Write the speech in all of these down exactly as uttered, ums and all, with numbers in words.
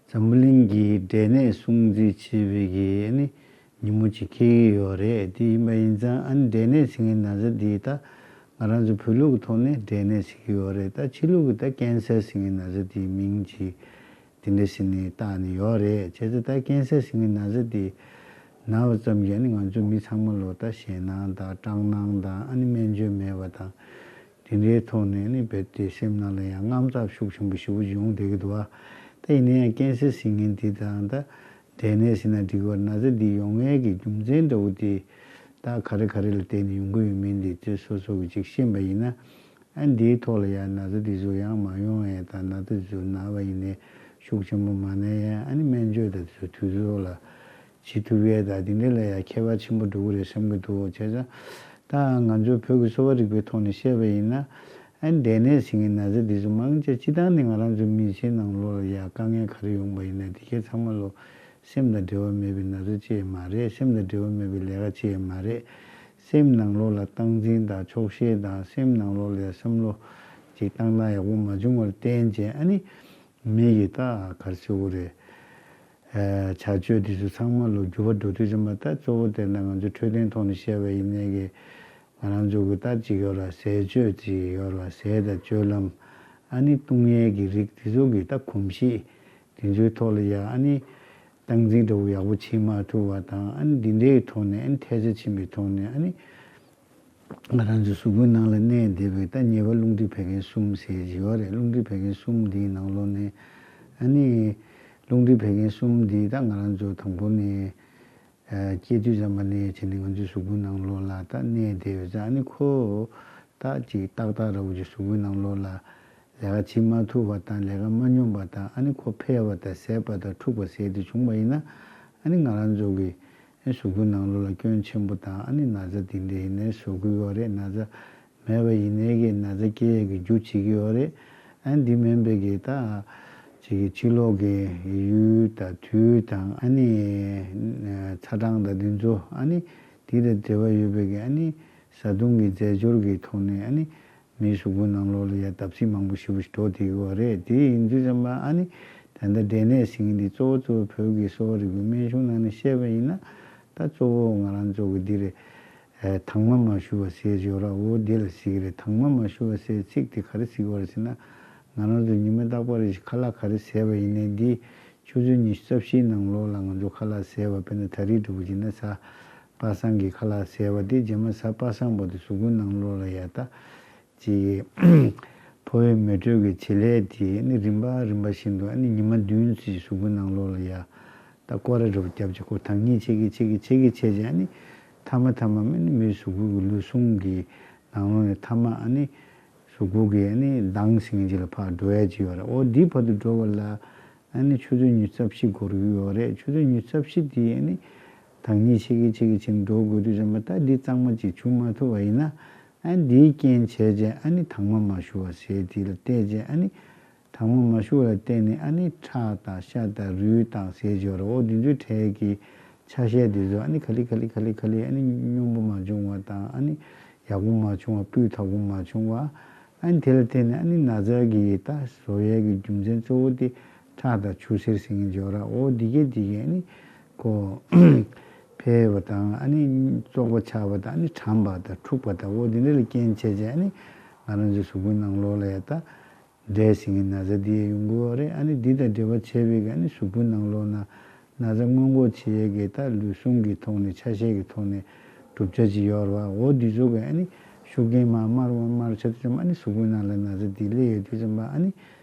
འཛམ་བུ་གླིང་གི་འབྲས་ནད་སྲུང་བརྩི་བྱེད་པའི་གི་ཨ་ནི་ཉིན་མོ་ཅིག་འཁེལ་གྱི་ཡོད་རེད། དེ་ཡིན་པ་ཡིན་ཙང་ཨ་ནི་འབྲས་ནད་ཟེར་མཁན་ན་ཚ་འདི་ད་ང་རང་ཚོ་བོད་ལུགས་ཀྱི་ཐོག་ནས་འབྲས་ནད་ཟེར་གྱི་ཡོད་རེད། ད་ཕྱི་ལུགས་ཀྱི་ད་ཀན་སར་ཟེར་མཁན་ན་ཚ་དེའི་མིང་ཅིག་དེ་འདྲ་ཟེར་ནས་བཏགས་ནས་ཡོད་རེད། བྱས་ཙང་ད་ཀན་སར་ཟེར་མཁན་ན་ཚ་དེ་ན་བ་ཙམ་གྱིས་ཨ་ནི་ང་ཚོ་མི་ཚང་མ་ལོ་ད་ཞེད་སྣང་དང་སྐྲག་སྣང་དང་ཨ་ནི་སྨན་བཅོས་མེད་པ་དང་། དེ་འདྲའི་ཐོག་ནས་ནི་རྦད་དེ་སེམས་ནང་ལ་ཡང་དངངས་འཚབ་ཤུགས་ཆེན་པོ་ཞེ་པོ་ཡོང་བསྡད་ཀྱི་འདུག་ཨ། ད་ཡིན་ན་ཡང་ཀན་སར་ཟེར་མཁན་དེ་དང་ད་འབྲས་ནད་ཟེར་ན་འགྲིག་པར་ན་ཚ་འདི་ཡོང་ཡས་ཀྱི་རྒྱུ་མཚན་འདྲ་བོ་དེ་ད་ག་རེ་ག་རེ་ལ་བརྟེན་ནས་ཡོང་གི་ཡོད་མིན་དེ་ཚོས་སོ་སོ་གི་ཅིག་ཤེས་པ་ཡིན་ན། ཨ་འདིའི་ཐོག་ལ་ཡང་ན་ཚ་འདི་ཚོ་ཡང་མ་ཡོང་ཡས་དང་ན་ཚ་འདི་ཚོ་ན་བ་ཡིན་ནའི་ཤུགས་ཆེན་པོ་མ་ན་ཡས་ཨ་ནི་སྨན་བཅོས་དང་དེ་ཚོ་དུས་ཚོད་ལ་བྱེད་ཐུབ་ཡས་དང་དེ་འདྲ་ལ་ཡང་ཁྱད་པར་ཆེན་པོ་འགྲོ་གི་རེད་བསམ་གྱི་འདུག་བྱས་ཙང་། ད་ང་ཚོ་བོད་ཀྱི་གསོ་བ་རིག་པའི་ཐོག་ནས་བཤད་པ་ཡིན་ན། ཨ་འབྲས་ནད་ཟེར་མཁན་ན་ཚ་འདི་ཚོ་མང་ཆེ་སྤྱི་བཏང་ནས་ང་རང་ཚོ་མི་ཚེ་ནང་ལོགས་ལ་ཡ་དཀའ་ངལ་ག་རེ་ཡོང་པ་ཡིན་ན་དེ་གའི་ཚང་མ་ལོ་སེམས་དང་འབྲེལ་བ་མེད་པའི་ན་ཚ་ཅི་ཡང་མ་རེད། སེམས་དང་འབྲེལ་བ་མེད་པའི་ལས་ཀ་ཅི་ཡང་མ་རེད། སེམས་ནང་ལོགས་ལ་སྟངས་འཛིན་དང་ཆོག་ཤེས་དང་སེམས་ནང་ལོགས་ལ་ཡ་བསམ་བློ་ཅིག་བཏང་སྟངས་ཡག་པོ་མ་བྱུང་བར་བརྟེན་བྱས་ཨ་ནི། མི་ཡི་ད་ག་རེ་ཟེར་དགོས་རེད། ཨ་བྱ་སྤྱོད་དེ་ཚོ་ཚང་མ་ལོ་འགྱུར་བ་འགྲོ་དུས་ཙམ་པ་ད་གཙོ་བོ་དེ་ལ་ང་ཚོ་འཕྲོད་བསྟེན་ཐོག་ནས་བཤད་པ་ཡིན་ནའི་གི་ང་རང་ཚོ་གི་ད་ཅིག་ཡོད་ལ་ཟས་སྤྱོད་ཅིག་ཡོད་ལ་ཟས་དང་སྤྱོད་ལམ་ཨ་ནི་བཏུང་ཡས་ཀྱི་རིགས་དེ་ཚོ་གི་ད་གོམས་གཤིས་དེ་ཚོའི་ཐོག་ལ་ཡ་ཨ་ནི་སྟངས་འཛིན་འདྲ་བོ་ཡག་པོ་བྱེད་མ་ཐུབ་པ་དང་ཨ་ནི་འདི་འདྲའི་ཐོག་ནས་ཨ་ནི་ཐལ་ཆ་ཕྱིན་པའི་ཐོག་ནས་ཨ་ནི། ང་རང་ཚོའི་གཟུགས་པོའི་ནང་ལ་གནས་བསྡད་པའི་ད་ཉེས་པ་རླུང་མཁྲིས་བད་ཀན་གསུམ་ཟེར་གྱི་ཡོད་རེད། རླུང་མཁྲིས་བད་ཀན་གསུམ་འདིའི་ནང་ལོགས་ནས་ཨ་ནི་རླུང་མཁྲིས་བད་ཀན་གསུམ་འདི་ད་ང་རང་ཚོ་དང་པོ་ནས་ཨ་སྐྱེ་དུས་ཙམ་པ་ནས་བྱས་ནས་ང་ཚོའི་གཟུགས་པོའི་ནང་ལོགས་ལ་ད་གནས་བསྡད་ཡོད་ཙང་ཨ་ནི་ཁོ་ད་ཅིག་ཏག་ཏག་འདྲ་བོ་ཅིག་གཟུགས་པོའི་ནང་ལོགས་ལ་ལས་ཀ་བྱེད་མ་ཐུབ་པ་དང་ལས་ཀ་མ་སྙོམས་པ་དང་ཨ་ནི་ཁོ་འཕེལ་བ་དང་ཟད་པ་དང་འཁྲུགས་པ་ཟེར་དེ་བྱུང་བ་ཡིན་ན་ཨ་ནི་ང་རང་ཚོ་གི་ཨེ་གཟུགས་པོའི་ནང་ལོགས་ལ་སྐྱོན་ཆེན་པོ་དང་ཨ་ནི་ན་ཚ་དེ་འདྲ་ཡིན་ནའི་བཟོ་གི་ཡོད་རེད། ན་ཚ་མེད་པ་ཡིན་ནའི་གི་ན་ཚ་སྐྱེ་ཡས་ཀྱི་རྒྱུ་བྱེད་ཀྱི་ཡོད་རེད། ཨ་ནི་འདི་མིན་པའི་གི་ད་ཅིག་གི་ཕྱི་ལོགས་ཀྱི་ཡུལ་དང་དུས་དང་ཨ་ནི་ཚ་གྲང་དང་འདི་ཚོ་ཨ་ནི་དེ་དང་འབྲེལ་བ་ཡོད་པའི་གི་ཨ་ནི་བཟའ་བཏུང་གི་རྫས་སྦྱོར་གྱི་ཐོག་ནས་ཨ་ནི། མིའི་གཟུགས་པོའི་ནང་ལོགས་ལ་ཡང་བརྡབ་གསིག་མང་པོ་ཞེ་པོ་ཞིག་འགྲོ་བསྡད་ཀྱི་ཡོད་རེད། དེ་ཡིན་དུས་ཙམ་པ་ཨ་ནི་ད་ལྟ་འབྲས་ནད་ཟེར་མཁན་འདི་གཙོ་བོ་གཙོ་བོ་བོད་ཀྱི་གསོ་བ་རིག་པའི་སྨན་གཞུང་ནང་ནས་བཤད་པ་ཡིན་ན་ད་གཙོ་བོ་ང་རང་ཚོ་གི་འདི་རེད། ཨ་དྭངས་མ་མ་ཞུ་བ་ཟེར་གྱི་ཡོད་ར། འོ་འདི་ལ་ཟེར་གྱི་རེད། དྭངས་མ་མ་ཞུ་བ་ཟེར་ཚིག་དེ་ག་རེ་ཟེར་གྱི་ཡོད་རེད་ཟེར་ན། ང་རང་ཚོ་ཉི་མ་རྟག་པར་རེ་བཞིན་ཁ་ལག་ག་རེ་ཟས་པ་ཡིན་ནའི་འདི་ཆུ་ཚོད་ཉི་ཤུ་རྩ་བཞིའི་ནང་ལོགས་ལ་ང་ཚོ་ཁ་ལག་ཟས་པ་དཔེར་ན་ད་རེས་འདྲ་བོ་ཡིན་ན་གཟའ་པ་སངས་ཀྱི་ཁ་ལག་ཟས་པ་དེ་རྗེས་མ་གཟའ་པ་སངས་པ་དེ་གཟུགས་པོའི་ནང་ལོགས་ལ་ཡ་ད་ཅིག་ཕོ་བའི་མེ་དྲོད་ཀྱི་བྱེད་ལས་དེ་ནི་རིམ་པ་རིམ་པ་བཞིན་དུ་ཨ་ནི་ཉི་མ་བདུན་ཙམ་གཟུགས་པོའི་ནང་ལོགས་ལ་ཡ་ད་སྐོར་ར་འདྲ་བོ་བརྒྱབ་ཅིག་ཁོ་དྭངས་སྙིགས་ཆད་ཀྱི་ཆད་ཀྱི་ཆད་ཀྱི་ཆད་ཀྱི་ཨ་ནི་ཐ་མ་ཐ་མ་མ་ནི་མིའི་གཟུགས་པོ་གི་ལུས་ཟུངས་ཀྱི་ནང་ལོགས་ནས་ཐ་མ་ཨ་ནི་གཟུགས་པོ་གི་ཨ་ནི་མདངས་ཟེར་མཁན་ཅིག་ལ་ཕར་འགྲོ་ཡ་ཅིག་ཡོད་རེད། འོ་འདི་བར་དུ་འགྲོ་བ་ལ་ཨ་ནི་ཆུ་ཚོད་ཉི་ཤུ་རྩ་བཞི་འགོར་གྱི་ཡོད་རེད། ཆུ་ཚོད་ཉི་ཤུ་རྩ་བཞི་དེ་ཨ་ནི་དྭངས་སྙིགས་ཆད་ཀྱི་ཆད་ཀྱི་ཕྱིན་འགྲོ་དགོས་དུས་ཙམ་པ་ད་འདི་གཙང་མ་ཅིག་བྱུང་མ་ཐུབ་པ་ཡིན་ན་ཨ་ནི་འདིའི་རྐྱེན་བྱས་རྗེས་ཨ་ནི་དྭངས་མ་མ་ཞུ་བ་ཟེར་དེ་ལ་བལྟས་རྗེས་ཨ་ནི་དྭངས་མ་མ་ཞུ་བ་ལ་བརྟེན་ནས་ཨ་ནི་ཁྲག་དང་ཤ་དང་རུས་དང་ཟེར་གྱི་ཡོད་རེད། འོ་འདི་ཚོའི་གྲས་ཀྱི་ཆ་ཤས་འདི་ཚོ་ཨ་ནི་ག་ལེ་ག་ལེ་ག་ལེ་ག་ལེ་ཨ་ནི་སྙོམས་པོ་མ་བྱུང་བ་དང་ཨ་ནི་ཡག་པོ་མ་བྱུང་བ་སྤུས་དག་པོ་མ་བྱུང་བ་ཨ་ནི་དེ་ལ་བརྟེན་ནས་ཨ་ནི་ན་ཚ་གི་ད་བཟོ་ཡས་ཀྱི་རྒྱུ་མཚན་གཙོ་བོ་དེ་ཁྲག་དང་ཆུ་སེར་ཟེར་མཁན་ཅིག་ཡོད་རེད། འོ་འདི་གས་འདི་གས་ཨ་ནི་ཁོ་འཕེལ་བ་དང་ཨ་ནི་བཙོག་པ་ཆགས་པ་དང་ཨ་ནི་གྲང་བ་དང་འཁྲུགས་པ་དང་འོ་འདི་འདྲ་ལ་རྐྱེན་བྱས་རྗེས་ཨ་ནི་ང་རང་ཚོའི་གཟུགས་པོའི་ནང་ལོགས་ལ་ཡ་ད། འབྲས་ཟེར་མཁན་ན་ཚ་འདི་ཡང་ཡོང་གི་ཡོད་རེད། ཨ་ནི་འདི་དང་འབྲེལ་བ་བྱས་པའི་གི་ཨ་ནི་གཟུགས་པོའི་ནང་ལོགས་ན་ན་ཚ་སྔོན་འགོག་བྱེད་ཡས་ཀྱི་ད་ལུས་ཟུངས་ཀྱི་ཐོག་ནས་ཆ་ཤས་ཀྱི་ཐོག་ནས་གྲུབ་ཆ་ཅིག་ཡོད་རེད་བ། འོ་འདི་ཚོ་གི་ཨ་ནི་ཤུགས་རྐྱེན་མར་དམར་བ་དམར་ཆ་དུས་ཙམ་ཨ་ནི་གཟུགས་པོའི་ནང་ལ་ན་ཚ་འདི་སླེབས་ཡོད་དུས་ཙམ་པ་ཨ་ནི་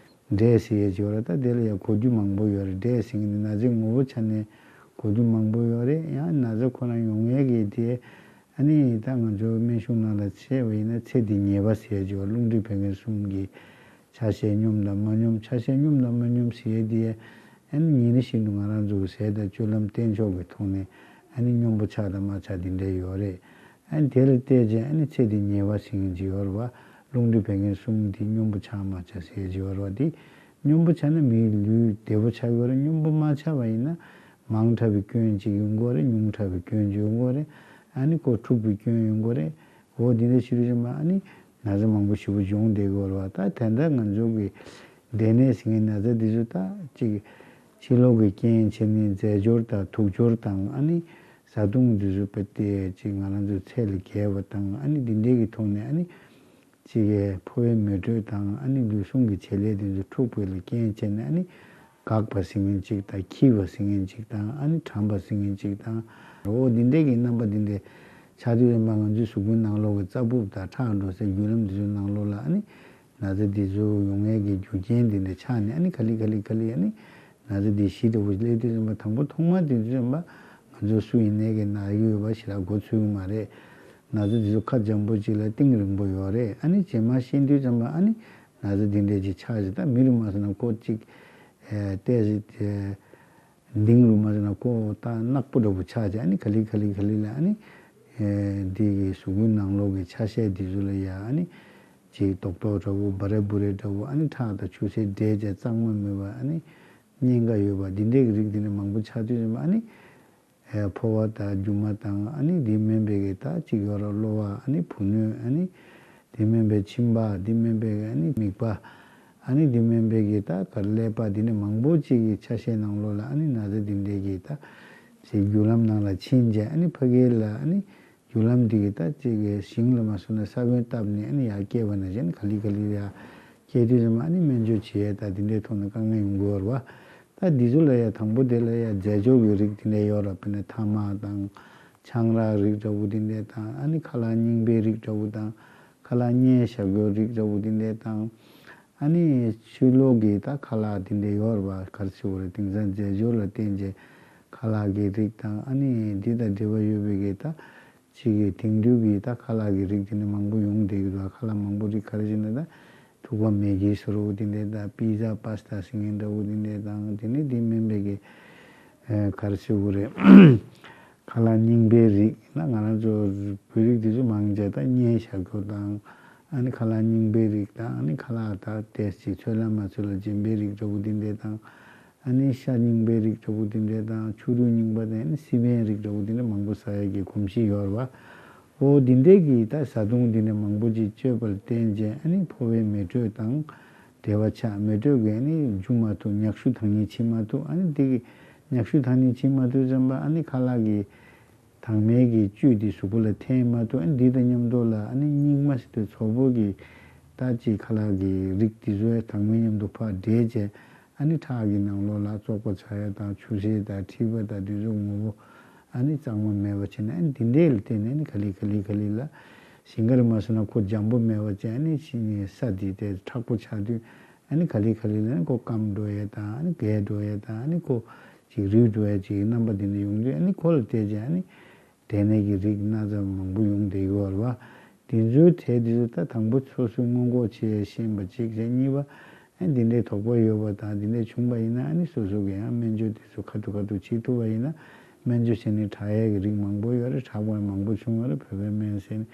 འབྲས་ཟེར་ཡས་ཅིག་ཡོད་རེད། ད་དེ་ལ་ཡང་གོ་རྒྱུ་མང་པོ་ཡོད་རེད། འབྲས་ཟེར་མཁན་འདི་ན་ཚའི་ངོ་བོ་ཆ་ནས་གོ་རྒྱུ་མང་པོ་ཡོད་རེད། ཡང་ན་ཚ་ཁོ་ན་ཡོང་ཡས་ཀྱི་དེ་ཨ་ནི་ད་ང་ཚོ་སྨན་གཞུང་ནང་ལ་བྱས་པ་ཡིན་ན་ཚེ་འདི་ཉེས་པ་ཟེར་ཡས་ཅིག་ཡོད་རེད། རླུང་མཁྲིས་བད་ཀན་གསུམ་གྱི་ཆ་ཤས་སྙོམས་དང་མ་སྙོམས། ཆ་ཤས་སྙོམས་དང་མ་སྙོམས་ཟེར་ཡས་དེ་ཨ་ནི་ཉིན་རེ་བཞིན་དུ་ང་རང་ཚོ་གི་ཟས་དང་སྤྱོད་ལམ་བསྟེན་ཕྱོགས་ཀྱི་ཐོག་ནས་ཨ་ནི་སྙོམས་པོ་ཆགས་དང་མ་ཆགས་དེ་འདྲ་ཡོད་རེད། ཨ་ནི་དེ་ལ་བལྟས་རྗེས་ཨ་ནི་ཚེ་འདི་ཉེས་པ་ཟེར་མཁན་ཅིག་ཡོད་རེད་བ། རླུང་མཁྲིས་བད་ཀན་གསུམ་འདི་སྙོམས་པོ་ཆགས་མ་ཆགས་ཟེར་ཡས་ཅིག་ཡོད་རེད་བ། དེ་སྙོམས་པོ་ཆགས་ན་མིའི་ལུས་བདེ་པོ་ཆགས་ཀྱི་ཡོད་རེད། སྙོམས་པོ་མ་ཆགས་པ་ཡིན་ན་མང་དྲགས་པའི་སྐྱོན་ཅིག་ཡོང་གི་ཡོད་རེད། ཉུང་དྲགས་པའི་སྐྱོན་ཅིག་ཡོང་གི་ཡོད་རེད། ཨ་ནི་ཁོ་འཁྲུགས་པའི་སྐྱོན་ཡོང་གི་ཡོད་རེད། འོ་འདི་འདྲ་ཞིག་རེད་ཅེ་མ་ཨ་ནི་ན་ཚ་མང་པོ་ཞེ་པོ་ཡོང་བསྡད་ཀྱི་ཡོད་རེད་བ། ད་དེ་འདྲ་ང་ཚོ་གི་འབྲས་ནད་ཟེར་མཁན་ན་ཚ་འདི་ཚོ་ད་ཅིག་ ཕྱི་ལོགས་ཀྱི་རྐྱེན་བྱས་ནས་རྫས་སྦྱོར་དང་དུག་སྦྱོར་དང་ཨ་ནི་བཟའ་བཏུང་འདི་ཚོ་དཔེ་དེ་ཅིག་ང་རང་ཚོའི་ཚད་ལས་བརྒལ་བ་དང་ཨ་ནི་འདི་འདྲའི་གི་ཐོག་ནས་ཨ་ནི་ཅིག་གི་འཕོ་བའི་མེ་དྲོད་དང་ཨ་ནི་ལུས་ཟུངས་ཀྱི་བྱེད་ལས་དེ་ཚོ་འཁྲུགས་པའི་ལ་རྐྱེན་བྱས་ནས་ཨ་ནི་འགག་པ་ཟེར་མཁན་ཅིག་དང་འཁྱིལ་བ་ཟེར་མཁན་ཅིག་དང་ཨ་ནི་གྲམ་པ་ཟེར་མཁན་ཅིག་དང་འོ་འདི་འདྲའི་གི་རྣམ་པ་འདི་འདྲའི་ཆགས་དུས་ཙམ་པ་ང་ཚོའི་གཟུགས་པོའི་ནང་ལོགས་ཀྱི་རྩ་སྦུབས་དང་ཁྲག་འགྲོ་སའི་བརྒྱུད་ལམ་འདི་ཚོའི་ནང་ལོགས་ལ་ཨ་ནི་ན་ཚ་འདི་ཚོ་ཡོང་ཡས་ཀྱི་རྒྱུ་རྐྱེན་འདི་འདྲ་ཆགས་ནས་ཨ་ནི་ག་ལེ་ག་ལེ་ག་ལེ་ཨ་ནི་ན་ཚ་འདི་ཞི་འདྲ་བོ་སླེབས་དུས་ཙམ་པ་དང་པོ་ཐོག་མ་འདི་ཚོ་ཙམ་པ་ང་ཚོ་སུ་ཡིན་ནའི་གི་ན་གི་ཡོད་པ་ཞིག་ལ་མགོ་ཚོས་ཀྱི་མ་རེད། ན་ཚ་འདི་ཚོ་ཁ་འཇམ་པོ་ཅིག་ལ་གཏིང་རིང་པོ་ཡོད་རེད། ཨ་ནི་རྗེས་མ་ཤི་དུས་ཙམ་པ་ཨ་ནི་ན་ཚ་འདི་འདྲ་ཅིག་ཆགས་ཅིག་ད་མི་རུ་མ་སོང་ན་ཁོ་ཅིག་ཨེ་ཏོག་ཙམ་ཨེ་འདིང་རུ་མ་སོང་ན་ཁོ་ད་ནག་པོ་འདྲ་བོ་ཆགས་ཅིག་ཨ་ནི་ག་ལེ་ག་ལེ་ག་ལེ་ལ་ཨ་ནི་ཨེ་འདི་གི་གཟུགས་པོའི་ནང་ལོགས་ཀྱི་ཆ་ཤས་འདི་ཚོ་ལ་ཡ་ཨ་ནི་ཅིག་རྡོག་རྡོག་འདྲ་བོ་འབར་རེ་འབུར་རེ་འདྲ་བོ་ཨ་ནི་ཁྲག་དང་ཆུ་སེར་འདྲེས་བྱས་གཙང་མ་མེད་པ་ཨ་ནི་གཉན་ཁ་ཡོད་པ་འདི་འདྲའི་གི་རིགས་འདི་འདྲ་མང་པོ་ཆགས་དུས་ཙམ་པ་ཨ་ནི་ཨེ་ཕོ་བ་དང་རྒྱུ་མ་དང་ཨ་ནི་འདི་མིན་པའི་གི་ད་ཅིག་ཡོད་ར་གློ་བ་ཨ་ནི་བུ་སྣོད་ཨ་ནི་འདི་མིན་པའི་མཆིན་པ་འདི་མིན་པའི་གི་ཨ་ནི་མིད་པ་ཨ་ནི་འདི་མིན་པའི་གི་ད་ག་ཀླད་པ་འདི་འདྲ་མང་པོ་ཅིག་གི་ཆ་ཤས་ནང་ལོགས་ལ་ཨ་ནི་ན་ཚ་འདི་འདྲའི་གི་ད་ཅིག་རྒྱུ་ལམ་ནང་ལ་ཕྱིན་བྱས་ཨ་ནི་ཕ་གི་ལ་ཨ་ནི་རྒྱུ་ལམ་འདི་གི་ད་ཅིག་གི་ཞིང་ལ་མ་སོང་ན་ས་བོན་བཏབ་ནས་ཨ་ནི་ཡར་སྐྱེས་པ་ནང་བཞིན་ག་ལེ་ག་ལེ་ཡར་སྐྱེས་དུས་ཙམ་ཨ་ནི་སྨན་བཅོས་བྱེད་ཡས་ད་འདི་འདྲའི་ཐོག་ནས་དཀའ་ངལ་ཡོང་གི་ཡོད་རེད་བ། ད་འདི་ཚོ་ལ་ཡ་དང་པོ་དེ་ལ་ཡ་རྫས་སྦྱོར་གྱི་རིགས་འདི་འདྲ་ཡོད་རེད། དཔེར་ན་ཐ་མག་དང་ཆང་རག་རིགས་འདྲ་བོ་འདི་འདྲ་དང་ཨ་ནི་ཁ་ལག་རྙིང་པའི་རིགས་འདྲ་བོ་དང་ཁ་ལག་བརྙན་བཞག་རྒྱུ་རིགས་འདྲ་བོ་འདི་འདྲ་དང་ཨ་ནི་ཕྱི་ལོགས་ཀྱི་ད་ཁ་ལག་འདི་འདྲ་ཡོད་རེད་བ། ག་རེ་ཟེར་དགོས་རེད། དེང་སང་རྫས་སྦྱོར་ལ་བརྟེན་བྱས་ཁ་ལག་གི་རིགས་དང་ཨ་ནི་འདི་དང་འབྲེལ་བ་ཡོད་པའི་གི་ད་ཅིག་གི་དེང་དུས་ཀྱི་ད་ཁ་ལག་གི་རིགས་དེ་ནི་མང་པོ་ཡོང་བསྡད་ཀྱི་འདུག་ཁ་ལག་མང་པོ་རིགས་ག་རེ་ཟེར་ན་ད་ཐུག་པ་མེ་གི་བཟོ་འདྲ་བོ་དེ་འདྲ་དང་པི་ཛ་པཱ་སི་ཏཱ་ཟེར་མཁན་འདྲ་བོ་དེ་འདྲ་དང་དེ་ནི་དེ་མིན་པའི་གི་ཨེ་ག་རེ་ཟེར་དགོས་རེད། ཁ་ལག་རྙིང་པའི་རིགས་ན་ང་རང་ཚོ་བོད་རིགས་དེ་ཚོ་མང་ཆེ་ད་བརྙན་བཞག་རྒྱུ་དང་ཨ་ནི་ཁ་ལག་རྙིང་པའི་རིགས་དང་ཨ་ནི་ཁ་ལག་ད་ཏོག་ཙམ་ཚོད་ལ་མ་ཚོད་ལ་འཇམ་པའི་རིགས་འདྲ་བོ་དེ་འདྲ་དང་། ཨ་ནི་ཤ་རྙིང་པའི་རིགས་འདྲ་བོ་དེ་འདྲ་དང་ཆུ་རུད་རྙིང་པ་དང་ཨ་ནི་སི་པན་རིགས་འདྲ་བོ་དེ་འདྲ་མང་པོ་ཟ་ཡས་ཀྱི་གོམས་གཤིས་ཡོད་རེད་བ། འོ་དེ་འདྲའི་གི་ད་བཟའ་བཏུང་དེ་འདྲ་མང་པོ་ཅིག་སྤྱོད་པར་བརྟེན་བྱས་ཨ་ནི་ཕོ་བའི་མེ་དྲོད་དང་འབྲེལ་བ་ཆགས། མེ་དྲོད་ཀྱིས་ཨ་ནི་འཇུ་མ་ཐུབ། མྱག་ཤུ་དྭངས་སྙིགས་ཕྱིན་མ་ཐུབ། ཨ་ནི་དེ་གི་མྱག་ཤུ་དྭངས་སྙིགས་ཕྱིན་མ་ཐུབ་ཙམ་པ་ཨ་ནི་ཁ་ལག་གི་དྭངས་མའི་གི་བཅུད་དེ་གཟུགས་པོ་ལ་འཐེན་མ་ཐུབ། ཨ་ནི་འདི་དང་མཉམ་དུ་ལ་ཨ་ནི་སྙིགས་མ་ཟེར་དུས་ཚོགས་པོ་གི་ད་ཅིག་ཁ་ལག་གི་རིགས་དེ་ཚོའི་དྭངས་མའི་མཉམ་དུ་ཕར་འདྲེས་བྱས་ཨ་ནི་ཁྲག་གི་ནང་ལོགས་ལ་བཙོག་པ་ཆགས་ཡ་དང་ཆུ་སེར་དང་མཁྲིས་པ་དང་དེ་ཚོ་ངོ་བོ་ཨ་ནི་གཙང་མ་མེད་པ་བྱས་ནས་ཨ་ནི་དེ་འདྲས་ལ་བརྟེན་ནས་ཨ་ནི་ག་ལེ་ག་ལེ་ག་ལེ་ལ་ཞིང་ཁར་མ་སོང་ན་ཁོ་འཇམ་པོ་མེད་པ་བྱས་ཨ་ནི་ཤི་ནས་ས་དེ་དེ་མཁྲེགས་པོ་ཆགས་དུས་ཨ་ནི་ག་ལེ་ག་ལེ་ལ་ཨ་ནི་ཁོ་སྐམ་འགྲོ་ཡ་དང་ཨ་ནི་རྒས་འགྲོ་ཡ་དང་ཨ་ནི་ཁོ་ཅིག་རུལ་འགྲོ་ཡ་ཅིག་རྣམ་པ་དེ་འདྲ་ཡོང་དུས་ཨ་ནི་ཁོ་ལ་བལྟས་བྱས་ཨ་ནི། དེ་ནས་ཀྱི་རིགས་སྣ་ཚོགས་མང་པོ་ཡོང་བསྡད་ཡོད་རེད་བ། དེ་ཚོའི་གྲས་དེ་ཚོ་ད་དང་པོ་སོ་སོའི་སྔོན་འགོག་བྱེད་ཤེས་པ་གཅིག་བྱས། གཉིས་པ་ཨ་འདི་འདྲའི་དོགས་པ་ཡོད་པ་དང་འདི་འདྲའི་བྱུང་བ་ཡིན་ན་ཨ་ནི་སོ་སོ་གི་ཡང་སྨན་བཅོས་དེ་ཚོ་ཁ་ཐུག་ཁ་ཐུག་བྱེད་ཐུབ་པ་ཡིན་ན་སྨན་བཅོས་བྱས་ནས་དྲག་ཡས་ཀྱི་རིགས་མང་པོ་ཡོད་རེད། དྲག་པ་མང་པོ་བྱུང་ཡོད་རེད། བོད་པའི་སྨན་ཟེར་ནས་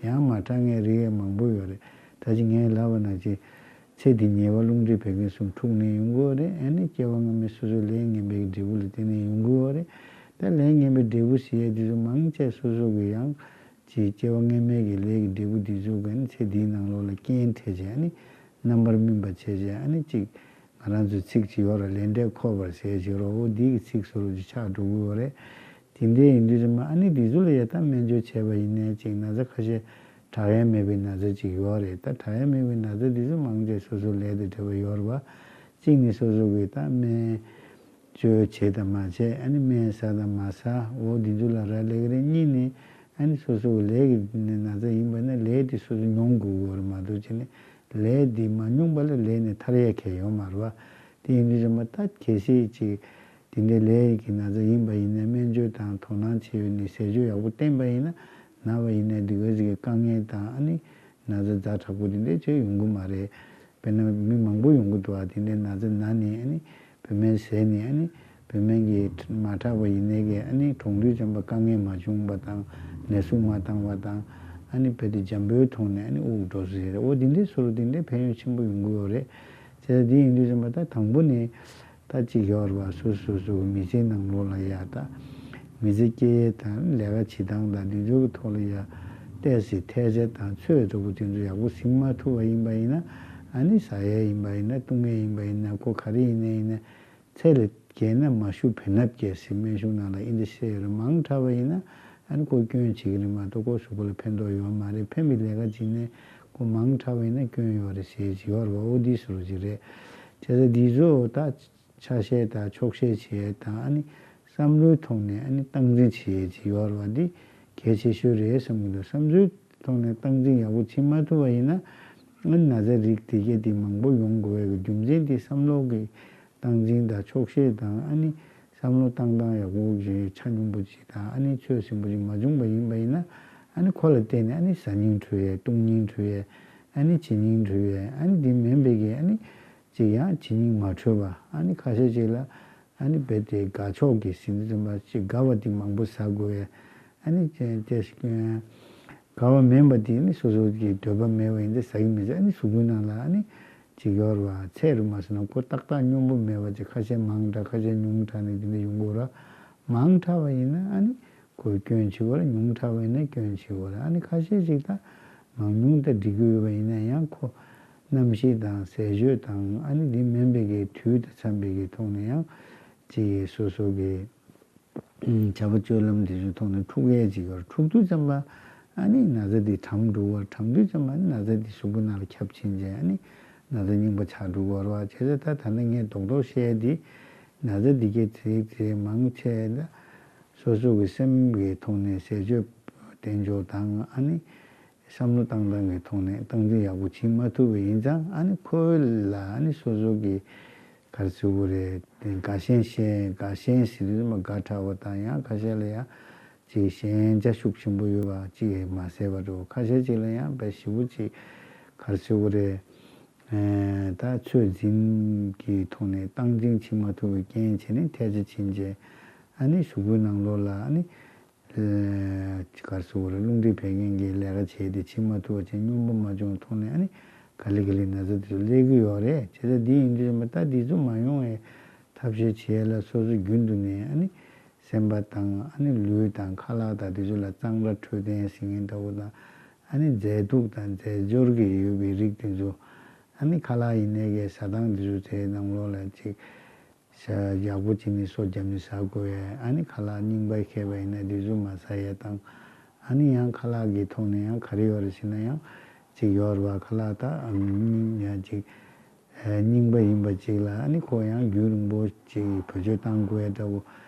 ཡང་མ་དྲག་མཁན་རིགས་ཡང་མང་པོ་ཡོད་རེད། ད་ཅི་ངས་ལབ་པ་ནང་བཞིན། ཚེ་འདི་ཉེས་པ་རླུང་མཁྲིས་བད་ཀན་གསུམ་འཁྲུགས་ནས་ཡོང་གི་ཡོད་རེད། ཨ་ནི་སྐྱེ་བ་སྔ་མའི་སོ་སོའི་ལས་ངན་པའི་འབྲས་བུ་ལ་བརྟེན་ནས་ཡོང་གི་ཡོད་རེད། ད་ལས་ངན་པའི་འབྲས་བུ་ཟེར་ཡས་དེ་ཚོ་མང་ཆེ་སོ་སོ་གི་ཡང་ཅིག་སྐྱེ་བ་སྔ་མའི་གི་ལས་ཀྱི་འབྲས་བུ་འདི་ཚོ་གི་ཨ་ནི་ཚེ་འདིའི་ནང་ལོགས་ལ་རྐྱེན་ཐེབས་བྱས་ཨ་ནི་རྣམ་པར་སྨིན་པ་བྱས་བྱས་ཨ་ནི་ཅིག་ང་རང་ཚོའི་ཚིག་ཅིག་ཡོད་རེད། ལས་འབྲས་འཁོར་བར་ཟེར་བྱས་རོ། འོ་འདི་གི་ཚིག་བཟོ་འདྲ་ཅིག་ཆགས་འགྲོ་གི་ཡོད་རེད། དེ་འདྲ་ཡིན་དུས་ཙམ་པ་ཨ་ནི་འདི་ཚོ་ལ་ཡ་ད་སྨན་བཅོས་བྱས་པ་ཡིན་ནའི་ཅིག་ན་ཚ་ཁ་ཤས་དྲག་ཡ་མེད་པའི་ན་ཚ་ཅིག་ཡོད་རེད། ད་དྲག་ཡ་མེད་པའི་ན་ཚ་འདི་ཚོ་མང་ཆེ་སོ་སོའི་ལས་དང་འབྲེལ་བ་ཡོད་རེད་བ། གཅིག་ནི་སོ་སོ་གི་ད་སྨན་བཅོས་བྱས་དང་མ་བྱས། ཨ་ནི་སྨན་ཟ་དང་མ་ཟ། འོ་འདི་ཚོ་ལ་རག་ལས་ཀྱི་རེད། གཉིས་ནི་ཨ་ནི་སོ་སོ་གི་ལས་ཀྱི་ན་ཚ་ཡིན་པ་ན་ལས་དེ་སོ་སོ་མྱོང་དགོས་ཀྱི་ཡོད་རེད་མ་གཏོགས་བྱས་ནས། ལས་འདི་མ་མྱོང་པ་ལ་ལས་ནས་ཐར་ཡས་གང་ཡང་ཡོད་མ་རེད་བ། དེ་ཡིན་དུས་ཙམ་པ་ད་གལ་སྲིད་ཅིག་དེ་འདྲའི་ལས་ཀྱི་ན་ཚ་ཡིན་པ་ཡིན་ན་སྨན་བཅོས་དང་དོ་སྣང་བྱས་ནས་ཟས་སྤྱོད་ཡག་པོ་བསྟེན་པ་ཡིན་ན་ན་བ་ཡིན་ན་འདི་ག་ཟིག་གི་དཀའ་ངལ་དང་ཨ་ནི་ན་ཚ་ཛ་དྲག་པོ་དེ་འདྲའི་ཅིག་ཡོང་གི་མ་རེད། དཔེར་ན་མི་མང་པོ་ཡོང་གི་འདུག་ཨ། དེ་འདྲའི་ན་ཚ་ན་ནས་ཨ་ནི་བོད་སྨན་ཟས་ནས་ཨ་ནི། བུད་མེད་ཀྱིས་མ་དྲག་པ་ཡིན་ནའི་གི་ཨ་ནི་གྲོངས་དུས་ཙམ་པ་དཀའ་ངལ་མ་བྱུང་བ་དང་ནད་ཟུག་མ་བཏང་བ་དང་ཨ་ནི་བོད་དེ་འཇམ་པོའི་ཐོག་ནས་ཨ་ནི་དབུགས་འགྲོ་སྲིད་རེད། འོ་དེ་འདྲའི་སོ་རུ་དེ་འདྲའི་ཕན་ཡོན་ཆེན་པོ་ཡོང་གི་ཡོད་རེད། བྱས་ཙང་དེ་ཡིན་དུས་ཙམ་པ་ད་དང་པོ་ནས་ད་ཅིག་ཡོད་རེད་བ། སོ་སོ་སོ་སོ་གི་མི་ཚེའི་ནང་ལོགས་ལ་ཡ་ད་མི་ཚེ་སྐྱེལ་ཡས་དང་ལས་ཀ་བྱེད་སྟངས་དང་དེ་ཚོའི་གི་ཐོག་ལ་ཡ་ཏོག་ཙམ་ཐལ་ཆ་དང་ཚོད་འདྲ་པོ་དེ་ཚོ་ཡག་པོ་ཟིན་མ་ཐུབ་པ་ཡིན་པ་ཡིན་ན་ཨ་ནི་ཟ་ཡས་ཡིན་པ་ཡིན་ན་བཏུང་ཡས་ཡིན་པ་ཡིན་ན་ཁོ་ག་རེ་ཡིན་ནའི་ཡིན་ན། ཚད་ལས་བརྒལ་ན་མ་ཞུ་བེ་ནབ་སྐྱེ་ཟེར་སྨན་གཞུང་ནང་ལ་ཨིན་དེ་བཤད་ཡོད་རེད། མང་དྲགས་པ་ཡིན་ན་ཨ་ནི་ཁོ་སྐྱོན་བྱེད་ཀྱི་རེད་མ་གཏོགས་ཁོ་གཟུགས་པོ་ལ་ཕན་ཐོགས་ཡོད་མ་རེད། ཕན་པའི་ལས་ཀ་བྱེད་ནས་ཁོ་མང་དྲགས་པ་ཡིན་ན་སྐྱོན་ཡོད་རེད་ཟེར་གྱི་ཡོད་རེད་བ། འོ་འདི་བཟོ་འདྲ་ཅིག་རེད། བྱས་ཙང་འདི་ཚོ་ད་ཆ་ཤས་དང་ཕྱོགས་ཤས་བྱེད་ཡས་དང་ཨ་ནི་བསམ་བློའི་ཐོག་ནས་ཨ་ནི་སྟངས་འཛིན་བྱེད་ཡས་ཅིག་ཡོད་རེད་བ། འདི་གལ་ཆེ་ཤོས་རེད་བསམ་གྱི་འདུག་བསམ་ཚུལ་ཐོག་ནས་སྟངས་འཛིན་ཡག་པོ་བྱེད་མ་ཐུབ་པ་ཡིན་ན་ཨ་ནི་ན་ཚ་རིགས་དེ་གས་དེ་མང་པོ་ཡོང་དགོས་པའི་རྒྱུ་མཚན་དེ་བསམ་བློ་གི་སྟངས་འཛིན་དང་ཕྱོགས་ཤས་དང་ཨ་ནི་བསམ་བློ་བཏང་སྟངས་ཡག་པོ་ཞིག་ཆ་སྙོམས་པོ་ཅིག་དང་ཨ་ནི་ཚོད་ཟིན་པོ་ཅིག་མ་བྱུང་པ་ཡིན་པ་ཡིན་ན་ཨ་ནི་ཁོ་ལ་བརྟེན་ནས་ཨ་ནི་ཟ་སྙིང་འདོད་ཡས་བཏུང་སྙིང་འདོད་ཡས་ཨ་ནི་བྱེད་སྙིང་འདོད་ཡས་ཨ་ནི་དེ་མིན་པའི་གི་ཨ་ནི་ཅིག་ཡང་བྱེད་སྙིང་མ་འདོད་པ། ཨ་ནི་ཁ་ཤས་ཅིག་ལ་ཨ་ནི་རྦད་དེ་དགའ་ཕྱོགས་ཀྱི་ཟིན་བྲིས་ཙམ་པ་ཅིག་དགའ་བ་དེ་མང་པོ་ཟ་དགོས་ཡས། ཨ་ནི་ཅེས་ཅེས་ཤིག་དགའ་བ་མིན་པ་དེ་ནི་སོ་སོ་གི་འདོད་པ་མེད་པ་ཡིན་ཏེ་ཟ་གི་མི་ཟ། ཨ་ནི་གཟུགས་པོའི་ནང་ལ་ཨ་ནི་ཅིག་ཡོད་རེད་བ། ཚད་རུ་མ་སོང་ན་ཁོ་ཏག་ཏག་སྙོམས་པོ་མེད་པ་ཅིག་ཁ་ཤས་མང་དྲགས་ཁ་ཤས་ཉུང་དྲགས་ནས་དེ་འདྲ་ཡོང་གི་ཡོད་རེད། མང་དྲགས་པ་ཡིན་ན་ཨ་ནི་ཁོས་སྐྱོན་བྱེད་དགོས་རེད། ཉུང་དྲགས་པ་ཡིན་ན་སྐྱོན་བྱེད་དགོས་རེད། ཨ་ནི་ཁ་ཤས་ཅིག་ད་མང་ཉུང་ད་འགྲིག་གི་ཡོད་པ་ཡིན་ན་ཡང་ཁོ་གནམ་གཤིས་དང་ཟས་སྤྱོད་དང་ཨ་ནི་འདི་མིན་པའི་གི་དུས་དང་འཚམ་པའི་གི་ཐོག་ནས་ཡང་ཅིག་སོ་སོ་གི་བྱ་བ་སྤྱོད་ལམ་དེ་ཚོའི་ཐོག་ནས་འཁྲུག་ཡས་ཅིག་ཡོད་རེད། འཁྲུག་དུས་ཙམ་པ་ཨ་ནི་ན་ཚ་དེ་གྲམ་འགྲོ་གི་རེད། གྲམ་དུས་ཙམ་པ་ཨ་ནི་ན་ཚ་དེ་གཟུགས་པོ་ནང་ལ་ཁྱབ་ཕྱིན་རྗེས་ཨ་ནི་ན་ཚ་རྙིང་པ་ཆགས་འགྲོ་གི་རེད་བ། བྱས་ཙང་ད་ད་ནི་ངས་རྡོག་རྡོག་བཤད་ཡས་དེ་ན་ཚ་འདི་གའི་དེ་རིགས་དེ་མང་ཆེ་ད་སོ་སོ་གི་སེམས་ཀྱི་ཐོག་ནས་ཟས་སྤྱོད་གཏན་འཇགས་དང་ཨ་ནི་བསམ་བློ་བཏང་སྟངས་ཀྱི་ཐོག་ནས་སྟངས་འཛིན་ཡག་པོ་བྱེད་མ་ཐུབ་པ་ཡིན་ཙང་ཨ་ནི་ཁོ་ལ་ཨ་ནི་སོ་སོ་གི་ག་རེ་ཟེར་དགོས་རེད། དེ་དགའ་ཞེན་ཞེན་དགའ་ཞེན་ཟེར་དུས་ཙམ་པ་དགའ་དྲགས་པ་དང་ཡང་ཁ་ཤས་ལ་ཡང་ཅིག་ཞེན་ཆགས་ཤུགས་ཆེན་པོ་ཡོད་པ་ཅིག་མ་ཟད་པ་འགྲོ། ཁ་ཤས་ཅིག་ལ་ཡང་དཔེ་ཞེ་པོ་ཅིག་ག་རེ་ཟེར་དགོས་རེད། ཨེ་ད་ཚོད་འཛིན་གྱི་ཐོག་ནས་སྟངས་འཛིན་བྱེད་མ་ཐུབ་པའི་རྐྱེན་བྱས་ནས་ཐལ་ཆ་ཕྱིན་རྗེས་ཨ་ནི་གཟུགས་པོའི་ནང་ལོགས་ལ་ཨ་ནི་ཨེ་ག་རེ་ཟེར་དགོས་རེད། རླུང་མཁྲིས་བད་ཀན་གྱི་ལས་ཀ་བྱས་ཏེ་བྱེད་མ་ཐུབ་པ་བྱས་སྙོམས་པོ་མ་བྱུང་ཐོག་ནས་ཨ་ནི་ག་ལེ་ག་ལེ་ན་ཚ་དེ་ཚོ་སླེབས་ཀྱི་ཡོད་རེད། བྱས་ཙང་འདི་ཡིན་དུས་ཙམ་པ་ད་འདི་ཚོ་མ་ཡོང་བའི་ཐབས་ཤེས་བྱེད་ཡས་ལ་སོ་སོ་རྒྱུན་དུ་ནས་ཨ་ནི་སེམས་པ་དང་ཨ་ནི་ལུས་དང་ཁ་ལག་དང་དེ་ཚོ་ལ་གཙང་སྦྲ་འཕྲོད་བསྟེན་ཟེར་མཁན་འདྲ་བོ་དང་ཨ་ནི་མཛེས་སྡུག་དང་རྫས་སྦྱོར་གྱི་ཡོད་པའི་རིགས་དེ་ཚོ་ཨ་ནི་ཁ་ལག་ཡིན་ནའི་གའི་ཟ་སྟངས་དེ་ཚོ་དེའི་ནང་ལོགས་ལ་ཅིག་ཡག་པོ་བྱས་ནས་སོ་བརྒྱབ་ནས་ཟ་དགོས་ཡས། ཨ་ནི་ཁ་ལག་རྙིང་པ་ཁེལ་བ་ཡིན་ན་དེ་ཚོ་མ་ཟ་ཡས་དང་། ཨ་ནི་ཡང་ཁ་ལག་གི་ཐོག་ནས་ཡང་ག་རེ་ཡོད་རེད་ཟེར་ན་ཡང་ཅིག་ཡོད་རེད་བ། ཁ་ལག་ད་ཨམ་ཡང་ཅིག་ཨ་རྙིང་པ་ཡིན་པ་ཅིག་ལ་ཨ་ནི་ཁོ་ཡང་རྒྱུན་རིང་པོ་ཅིག་བེད་སྤྱོད་བཏང་དགོས་ཡས་འདྲ་བོ།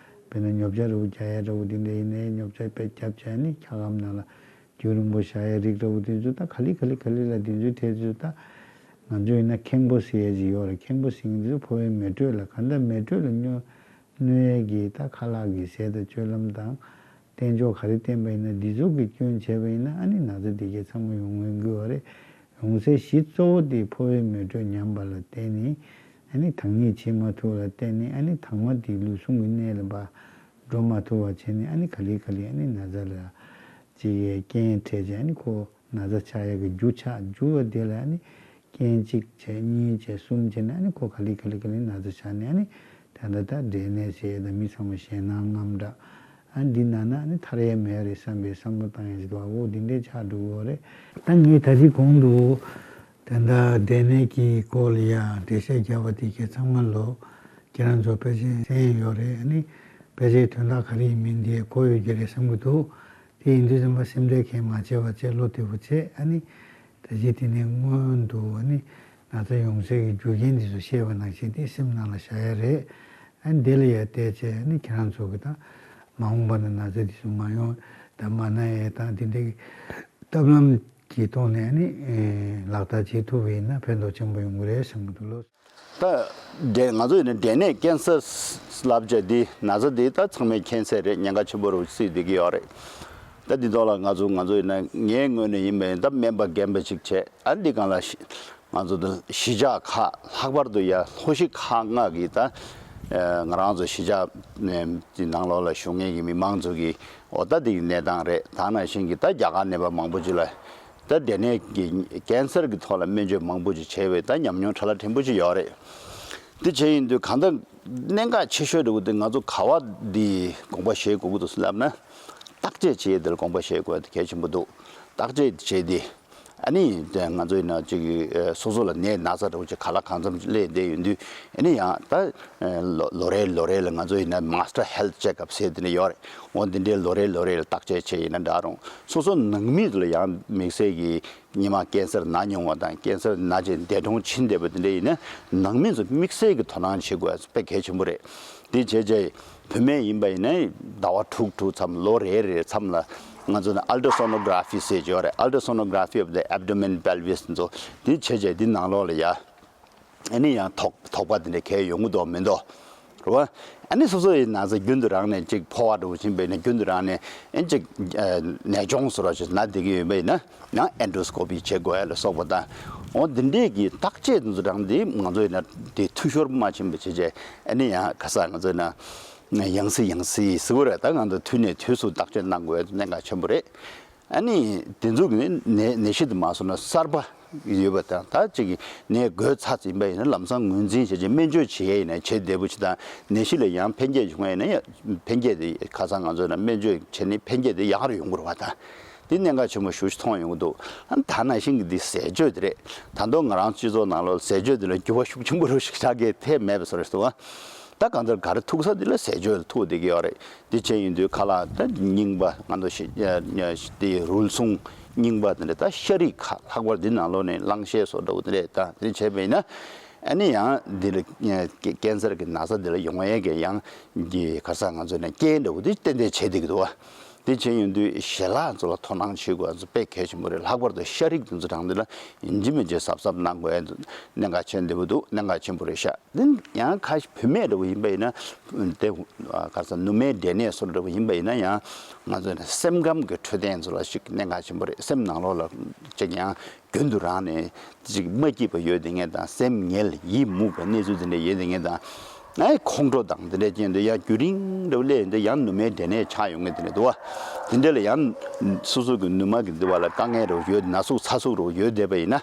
དཔེར་ན་ཉོ་ཆ་འདྲ་བོ་རྒྱག་ཡས་འདྲ་བོ་དེ་འདྲ་ཡིན་ནའི་ཉོ་ཆ་དཔེ་བརྒྱབ་བྱས་ནི་འཁྱག་སྒམ་ནང་ལ་རྒྱུན་རིང་པོ་བཞག་ཡས་རིགས་འདྲ་བོ་དེ་ཚོ་ད་ག་ལེ་ག་ལེ་ག་ལེ་ལ་དེ་ཚོའི་ཐད་ཚོ་ད་ང་ཚོ་ཡིན་ན་ཁེངས་པོ་ཟེར་ཡས་ཅིག་ཡོད་རེད། ཁེངས་པོ་ཟེར་མཁན་དེ་ཚོ་ཕོ་བའི་མེ་དྲོད་ལ་གང་ལྟར་མེ་དྲོད་ལ་གནོད་གནོད་ཡས་ཀྱི་ད་ཁ་ལག་གི་ཟས་དང་སྤྱོད་ལམ་དང་། བསྟེན་ཕྱོགས་ག་རེ་བསྟེན་པ་ཡིན་ན་འདི་ཚོ་གི་སྐྱོན་བྱས་པ་ཡིན་ན་ཨ་ནི་ན་ཚ་འདི་གས་ཚང་མ་ཡོང་ཡོང་གི་ཡོད་རེད། ཡོང་སའི་གཞི་གཙོ་བོ་དེ་ཕོ་བའི་མེ་དྲོད་ཉམས་པ་ལ་བརྟེན་ནས་ཨ་ནི་དྭངས་སྙིགས་ཕྱེ་མ་ཐུབ་ལ་བརྟེན་ནས་ཨ་ནི་དྭངས་མ་དེ་ལུས་ཟུངས་ཀྱི་གནས་ལ་ཕར་འགྲོ་མ་ཐུབ་པ་བྱས་ནས་ཨ་ནི་ག་ལེ་ག་ལེ་ཨ་ནི་ན་ཚ་ལ་ཅིག་རྐྱེན་འཕྲད་བྱས་ཨ་ནི་ཁོ་ན་ཚ་ཆགས་ཡག་གི་རྒྱུ་ཆགས། རྒྱུ་བ་དེ་ལ་ཨ་ནི་རྐྱེན་གཅིག་བྱས་གཉིས་བྱས་གསུམ་བྱས་ནས་ཨ་ནི་ཁོ་ག་ལེ་ག་ལེ་ག་ལེ་ན་ཚ་ཆགས་ནས་ཨ་ནི་ད་ལྟ་ད་འབྲས་ནད་ཟེར་ཡས་དང་མི་ཚང་མ་ཞེད་སྣང་དངངས་སྐྲག་ཨ་འདི་ན་ན་ཨ་ནི་ཐར་ཡས་མེད་རེད་བསམ་པའི་བསམ་བློ་བཏང་ཡས་ཟེར་བ་འོ་འདི་འདྲས་ཆགས་འགྲོ་གི་ཡོད་རེད། ད་ངས་ད་རེས་གོང་དུ་ད་ལྟ་འབྲས་ནད་ཀྱི་སྐོར་ལ་ཡ་འགྲེལ་བཤད་བརྒྱབ་པ་དེ་གས་ཚང་མ་ལོ་ཁྱེད་རང་ཚོ་ཕལ་ཆེར་གསན་ཡོད་རེད། ཨ་ནི་ཕལ་ཆེར་དོན་དག་ག་རེ་ཡིན་མིན་དེ་གོ་ཡོད་ཀྱི་རེད་བསམ་གྱི་འདུག་དེ་ཡིན་དུས་ཙམ་པ་སེམས་ཁྲལ་གང་མ་བྱེད་པ་བྱས་བློ་བདེ་པོ་བྱས་ཨ་ནི་ད་ཅི་དེ་ནས་སྔོན་དུ་ཨ་ནི་ན་ཚ་ཡོང་སའི་གི་རྒྱུ་རྐྱེན་འདི་ཚོ་བཤད་པ་ནང་བཞིན་དེ་སེམས་ནང་ལ་བཞག་ཡ་རེད། ཨ་ནི་དེ་ལ་ཡ་བལྟས་བྱས་ཨ་ནི་ཁྱེད་རང་ཚོ་གི་ད་མ་འོངས་པ་ན་ན་ཚ་འདི་ཚོ་མ་ཡོང་ད་མ་ན་ཡ་ད་དེ་འདྲའི་གི་ཐབས་ལམ་གྱི་ཐོག་ནས་ཨ་ནི་ལག་བསྟར་བྱེད་ཐུབ་པ་ཡིན་ན་ཕན་ཐོགས་ཆེན་པོ་ཡོང་གི་རེད་བསམ་གྱི་འདུག་ལོ། ད་འབྲས་ང་ཚོ་ཡིན་ན་འབྲས་ནད་ཀན་སར་ལབ་བྱས་འདི་ན་ཚ་འདི་ད་ཚང་མས་མཁྱེན་གསལ་རེད། ཉེན་ཁ་ཆེན་པོ་རུ་བརྩིས་བསྡད་ཀྱི་ཡོད་རེད། ད་འདི་ཐོག་ལ་ང་ཚོ་ང་ཚོ་ཡིན་ན་ངའི་ངོས་ནས་ཡིན་པ་ཡིན་ད་སྨན་པ་རྒན་པ་ཅིག་བྱས་ཨ་འདི་སྒང་ལ་ཤི་ང་ཚོ་ད་གཞིས་ཆགས་ཁག་ལྷག་པར་དུ་ཡ་ལྷོ་གཞིས་ཁག་ལྔ་གི་ད་ང་རང་ཚོ་གཞིས་ཆགས་འདི་ནང་ལོགས་ལ་བཞུགས་མཁན་གྱི་མི་མང་ཚོ་གི་འོ་ད་འདི་གི་གནས་སྟངས་རེད། ད་ནང་བཞིན་གྱི་ད་རྒྱ་གར་ནད་པ་མང་པོ་ཅིག་ལ། ད་འབྲས་ནད་ཀྱི་ཀན་སར་གྱི་ཐོག་ལ་སྨན་བཅོས་མང་པོ་ཅིག་བྱས་པའི་ད་ཉམས་མྱོང་ཕྲ་ལ་ཕྲན་བུ་ཅིག་ཡོད་རེད། དེ་བྱས་ཡིན་དུས་གང་ལྟར་གནད་འགག་ཆེ་ཤོས་འདྲ་བོ་དེ་ང་ཚོ་ག་བ་འདི་དགོངས་པ་བཞེས་དགོས་ཀྱི་འདུག་ཟེར་ལབ་ན། བརྟག་དཔྱད་བྱེད་ཡས་དེ་ལ་དགོངས་པ་བཞེས་དགོས་དེ་གལ་ཆེན་པོ་འདུག་བརྟག་དཔྱད་བྱས་ཏེ་ ཨ་ནི་དེ་ང་ཚོ་ཡིན་ན་ཅིག་ཨ་སོ་སོ་ལ་ནད་ན་ཚ་འདྲ་བོ་ཅིག་ག་ལ་གང་འཚམ་སླེབས་བསྡད་ཡོད་དུས། ཨ་ནི་ཡང་ད་ཨ་ལོ་ལོ་རེ་ལོ་རེ་ལ་ང་ཚོ་ཡིན་ན་Master Health Checkup ཟེར་དེ་འདྲ་ཡོད་རེད། འོ་འདི་འདྲའི་ལོ་རེ་ལོ་རེ་ལ་བརྟག་དཔྱད་བྱས་ཡིན་ན་འདྲ་རུང་། སོ་སོ་ནང་མི་ཚོ་ལ་ཡང་དམིགས་བསལ་གྱི་སྔོན་མ་ཀན་སར་ན་མྱོང་བ་དང་། ཀན་སར་ན་བྱས་འདས་གྲོངས་ཕྱིན་བསྡད་པ་དེ་འདྲ་ཡིན་ན། ནང་མི་ཚོ་དམིགས་བསལ་གྱི་དོ་སྣང་བྱེད་དགོས་དཔེ་གལ་ཆེན་པོ་རེད། དེ་བྱས་རྗེས་བུད་མེད་ཡིན་པ་ཡིན་ན་ཟླ་བ་དྲུག་དྲུག་མཚམས་ལོ་རེ་རེ་མཚམས་ལ་ང་ཚོ་ནི་Ultrasonography ཟེར་གྱི་ཡོད་རེད། Ultrasonography of the abdomen, pelvis ཚོ། དེ་བྱས་རྗེས་དེ་ནང་ལོགས་ལ་ཡ། ཨ་ནི་ཡང་དོགས་དོགས་པ་དེ་འདྲ་གས་ཡོང་གི་འདུག་མི་འདུག་རེད་བ། ཨ་ནི་སོ་སོ་ཡི་ན་ཚ་རྒྱུན་དུ་རང་ནས་ཅིག་ཕོ་བ་འདྲ་བོ་ཕྱིན་པ་ཡིན་ན། རྒྱུན་དུ་རང་ནས་ཨ་ཅིག་ཨ་ནད་གཅོང་བཟོ་འདྲ་ཅིག་ན་བསྡད་ཀྱི་ཡོད་པ་ཡིན་ན། ཡང་Endoscopy བྱེད་དགོས་ཡ་ལ་སོགས་པ་དང་། འོ་འདི་འདྲས་ཀྱི་བརྟག་དཔྱད་དེ་ཚོ་རང་འདི་ང་ཚོ་ཡིན་ན་དེ་འཐུས་ཤོར་མ་ཕྱིན་པ་བྱས་རྗེས། ཨ་ནི་ཡང་ཁ་སང་ང་ཚོ་ཡིན་ན་ཡང་སེ་ཡང་སེ་ཟེར་བ་རེད། ད་ང་ཚོ་དུས་ནས་དུས་སུ་བརྟག་དཔྱད་གནང་དགོས་ཡ་གནད་འགག་ཆེན་པོ་རེད། ཨ་ནི་དེ་ཚོ་གི་ནད་ནད་གཞི་དེ་མ་སོང་ན་གསར་པ་ཡོད་པ་དང་། ད་ཅིག་གི་ནད་འགོས་ཚར་ཟིན་པ་ཡིན་ན་ལམ་སང་ངོས་འཛིན་བྱས་རྗེས་སྨན་བཅོས་བྱེད་ཡས་ཡིན་ན་བྱེད་བདེ་པོ་ཅིག་དང་། ནད་གཞི་ལ་ཡང་འཕེལ་རྒྱས་བྱུང་བ་ཡིན་ན་ཡང་འཕེལ་རྒྱས་དེ་ཁ་སང་ང་ཚོ་ན་སྨན་བཅོས་བྱས་ནས་འཕེལ་རྒྱས་དེ་ཡག་རུ་ཡོང་གི་རེད་བ། ད་དེ་གནད་འགག་ཆེན་པོ་ཞེ་པོ་ཅིག་མཐོང་ཡོང་གི་འདུག་ཨ་ནི་ད་ནང་བཞིན་གྱི་འདི་ཟས་སྤྱོད་དེ་རེད། ད་དུང་ང་རང་སྤྱི་ཚོགས་ནང་ལོགས་ཟས་སྤྱོད་དེ་ལ་འགྱུར་བ་ཤུགས་ཆེན་པོ་རུ་ཞིག་ཆགས་ཀྱི་ཐེབས་མེད་པ་བཟོ་རེད་འདུག་བ། ད་གང་ལྟར་ག་རེ་ཐུག་ས་དེ་ལ་ཟས་སྤྱོད་ལ་ཐུག་བསྡད་ཀྱི་ཡོད་རེད། དེ་བྱས་ཡིན་དུས་ཁ་ལག་ད་རྙིང་པ་ང་ཚོ་ཤི་ཨ་དེ་རུལ་སུངས་རྙིང་པ་དེ་འདྲ། ད་ཤ་རིགས་ཁ་ལྷག་པར་འདི་ནང་ལོགས་ནས་གླང་ཤེད་བཟོ་འདྲ་བོ་དེ་འདྲས། ད་དེ་བྱས་པ་ཡིན་ན་ཨ་ནི་ཡང་འདི་ལ་ཀེན་སར་གྱི་ན་ཚ་འདི་ལ་ཡོང་ཡས་ཀྱི་ཡང་གི་ག་ས་ང་ཚོ་ནས་རྐྱེན་འདྲ་བོ་དེ་ཏན་ཏན་བྱེད་བསྡད་ཀྱི་འདུག་བ། དེ་བྱས་ཡིན་དུས་ཞལ་ལག་ཚོ་ལ་དོ་སྣང་བྱེད་དགོས་ཚོ་དཔེ་གལ་ཆེན་པོ་རེད། ལྷག་པར་དུ་ཤ་རིགས་དེ་ཚོ་རང་འདི་ལ་ཡིན་གཅིག་མིན་གཅིག་གཟབ་གཟབ་གནང་དགོས་གནད་འགག་ཆེན་འདི་བོ་འདུག་གནད་འགག་ཆེན་པོ་རེད་ཤག་དེ་ཡང་ཁ་ཤས་བུད་མེད་འདྲ་བོ་ཡིན་པ་ཡིན་ན། དེ་ག་ས་ནུ་མའི་འབྲས་ནད་སོགས་འདྲ་བོ་ཡིན་པ་ཡིན་ན་ཡང་ང་ཚོ་ནི་སེམས་ཁམས་ཀྱི་འཕྲོད་བསྟེན་ཚོ་ལ་ཞིག་གནད་འགག་ཆེན་པོ་རེད། སེམས་ནང་ལོགས་ལ་ཅིག་ཡང་རྒྱུན་དུ་རང་ནས་ཅིག་མ་སྐྱིད་པ་ཡོད་དེ་ངེས་དང་། སེམས་ངལ་ཡིད་མུག་པའི་གནས་ཚུལ་དེ་འདྲ་ཡོད་དེ་ངེས་དང་། ཨའི་ཁོང་ཁྲོ་དང་དེ་འདྲ་ཅན་དུ་ཡང་རྒྱུན་རིང་འདྲ་བོ་སླེབས་ཡོང་དུས་ཡང་ནུ་མའི་འབྲས་ནད་ཆགས་ཡོང་ངེས་དེ་འདྲ་འདུག་བ། དེ་འདྲ་ལ་ཡང་སོ་སོ་གི་ནུ་མ་གི་འདི་བ་ལ་དཀའ་ངལ་རོ་ཡོད། ན་ཟུག་ཚ་ཟུག་རོ་ཡོད་བསྡད་པ་ཡིན་ན།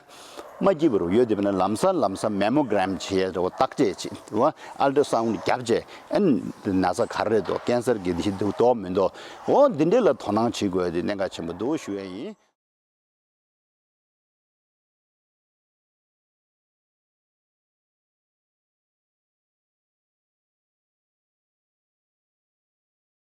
མ་སྐྱིད་པ་རོ་ཡོད་བསྡད་པ་ཡིན་ན་ལམ་སང་ལམ་སང་Mammogram བྱེད་ཡས་རོ་བརྟག་དཔྱད་བྱེད་དུ་བ། Ultrasound བརྒྱབ་བྱས་ཨན་ན་ཚ་ག་རེ་རེད་འདུག་ཀེན་སར་གི་འདི་འདུག་འདུག་མི་འདུག་འོ་འདི་འདྲ་ལ་དོ་སྣང་བྱེད་དགོས་དེ་གནད་འགག་ཆེན་པོ་འདུག་ཞུ་ཡས་ཡིན།